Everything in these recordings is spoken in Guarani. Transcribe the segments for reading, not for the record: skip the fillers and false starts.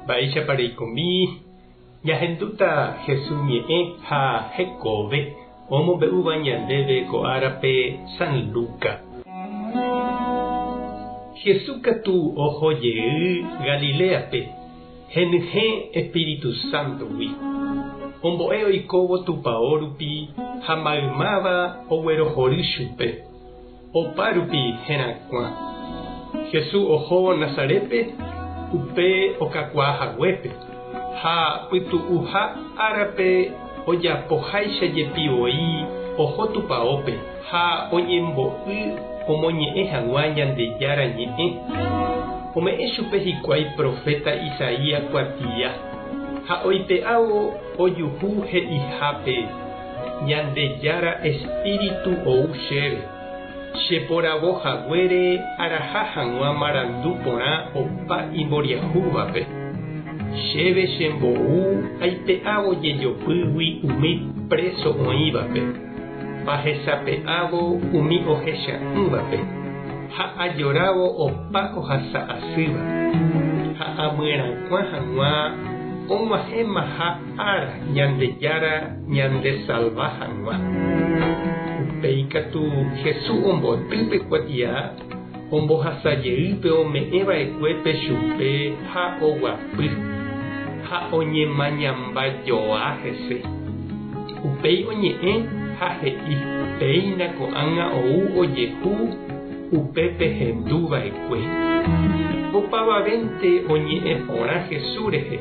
Mba'éichapa reikomi ñahendúta Jesús ñe'ẽ ha hekove omombe'úva ñandéve ko árape San Luca. Jesús katu oho jey Galiléape henyhẽ Espíritu Sántogui. Ombo'e oikóvo tupao rupi ha maymáva oguerohory chupe. Opa rupi herakuã. Jesús oho Nazarétpe upe okakuaa haguépe, ha pytu'uha árape ojapoháicha jepi voi oho tupaópe ha oñembo'y omoñe'ẽ hag̃ua Ñandejára Ñe'ẽ. Ome'ẽ chupe hikuái proféta Isaías kuatia, ha oipe'ávo ojuhu he'ihápe, Ñandejára Espíritu ou chéve, che poravo haguére araha hag̃ua marandu porã opa imboriahúvape. Chéve chembou aipe'ávo jejopýgui umi préso oĩvape, ahesape'ávo umi ohecha'ỹvape, ha ajorávo opa ohasa asýva, ha amyerakuã hag̃ua og̃uahẽmaha ára Ñandejára ñandesalva hag̃ua. Upéi katu Jesús omboty pe kuatia, ombohasa jey pe ome'ẽ va'ekuépe chupe ha oguapy, ha oñemañamba joa hese. Upéi oñe'ẽ ha he'i, Péina ko'ág̃a ou ojehu upe pehendu va'ekue. Opavavénte oñe'ẽ porã Jesús rehe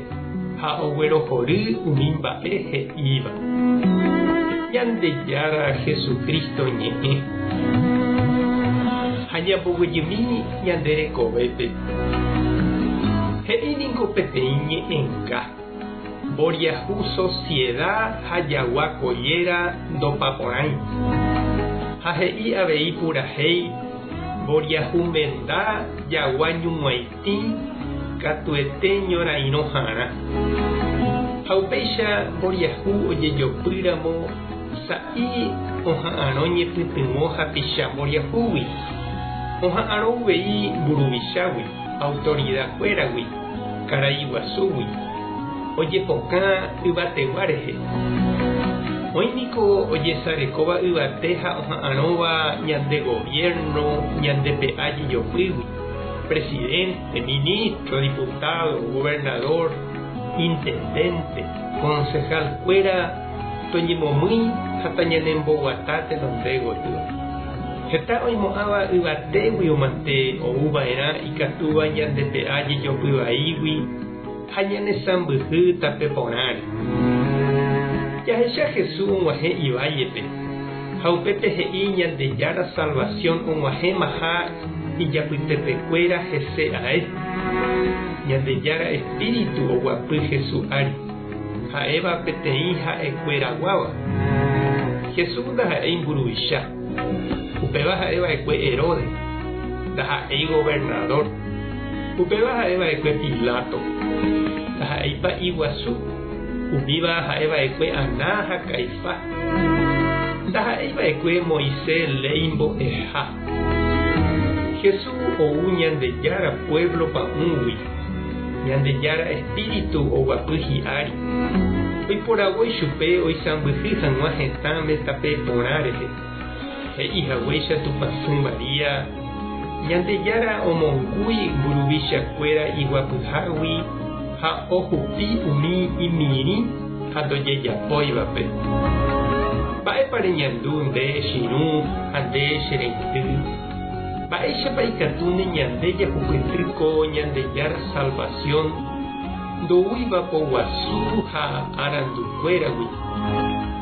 ha oguerohory umi mba'e he'íva. Ñandejára Jesucristo ñe'ẽ. Ha ñamboguejymi ñande rekovépe. He'i ningo peteĩ ñe'ẽnga, Mboriahu sosieda ha jagua kolléra ndopaporãi. Ha he'i avei purahéi, Mboriahu menda jagua ñug̃uaitĩ katuete ñorairõharã. Ha upéicha mboriahu ojejopýramo sa'i oha'arõ ñepytyvõ hapicha mboriahúgui, oha'arõ uvei mburuvichágui, autoridakuéragui, karai guasúgui, ojepokã yvategua rehe. Oĩ niko ojesarekóva yvate ha oha'arõva ñande gobierno ñande pe'a jejopýgui, presidente, ministro, diputado, gobernador, intendente, concejal kuéra toñemomýi ha tañanemboguata tenonde gotyo. Heta oimo'ãva yvatégui omante ou va'erã ikatúva ñande pe'a jejopy vaígui ha ñanesãmbyhy tape porãre. Jahecha Jesús og̃uahẽ ivállepe, ha upépe he'i Ñandejára salvasión og̃uahẽmaha ijapytepekuéra hese ae. Ñandejára espíritu oguapy Jesús ári, ha'éva peteĩ ha'ekueraguáva. Jesús ndaha'éi mburuvicha. Upéva ha'e va'ekue Herodes, ndaha'éi governadór. Upéva ha'e va'ekue Pilato, ndaha'éi pa'i guasu. Umíva ha'e va'ekue Aná ha Caifás. Ndaha'éi va'ekue Moisés léi mbo'eha. Jesús ou Ñandejára puévlo pa'ũgui, Ñandejára espíritu oguapy hi'ári. Oiporavo ichupe oisãmbyhy hag̃ua hetãme tape porã rehe. He'i haguéicha Tupãsy María, Ñandejára omongúi mburuvichakuéra iguapyhágui ha ohupi umi imirĩ ha ndojejapóivape. Mba'épa reñandu nde chirũ ha nde che reindy? Mba'éichapa ikatúne ñande jahupyty ko Ñandejára salvasión ndoúiva poguasu ha arandukuéragui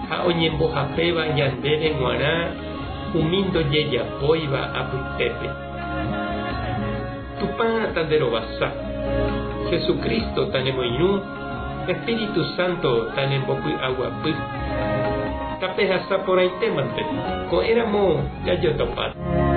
ha oñembohapéva ñandéve g̃uarã umi ndojejapóiva apytépe? Tupã tanderovasa, Jesucristo tanemoirũ, Espíritu Santo tanembopy'aguapy. Tapehasa porãitémante, ko'ẽramo jajotopáta.